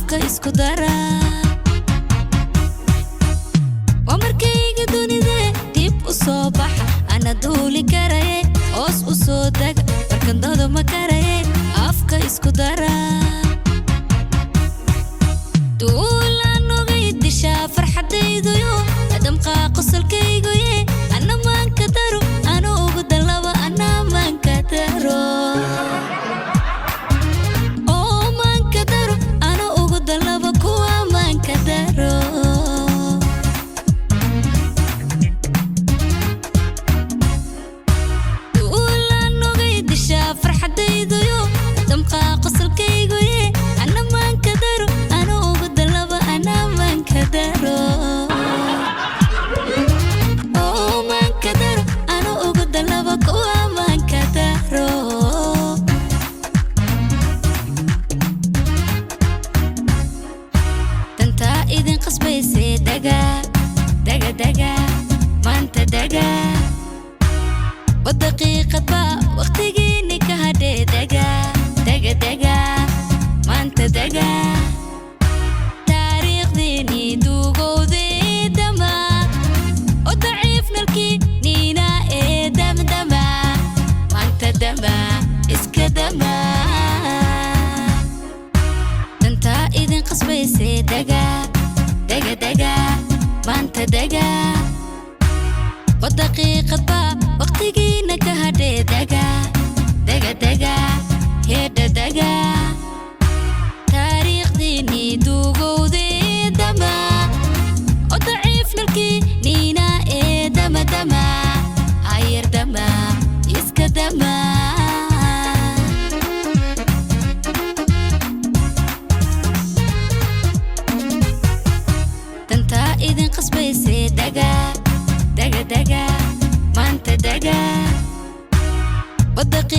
Afka isku dara. Waa markayga dunide dib u soo baxa, ana duuli karaye, hoos u soo daga, barkandooda ma karaye, afka isku dara. Duulaan ogay dishaa farxadayduyo, adamqaa qosolkayguye, ana maanka daro, ana ugu dalaba, ana maanka daro. Oo maanka daro, ana ugu dalaba kuwa maanka daro. Duulaan ogay dishaa farxadayduyo, adamqaa qosolkayguye, ana maanka daro, ana ugu dalaba, ana maanka daro. Oo maanka daro, ana ugu dalaba kuwa maanka daro. Dantaa idin qasbaysee daga, daga, daga, maanta daga. Wadaqiiqad baa waqtigiinni ka hadhee daga, daga, daga, maanta daga. Taariikhdiinni duugowdee dama, oo daciif nalkii niina ee damdama, maanta dama, iska dama. Dantaa idin qasbaysee daga, daga, daga, maanta daga. Wadaqiiqad baa waqtigiina ka hadhee daga, daga, daga, heedha daga. Taariikhdiinni duugowdee dama, oo daciif nalkii niina ee dama dama, ayar dama, iska dama. Dantaa idin qasbaysee daga, daga, daga, maanta daga. Wadaqiiqad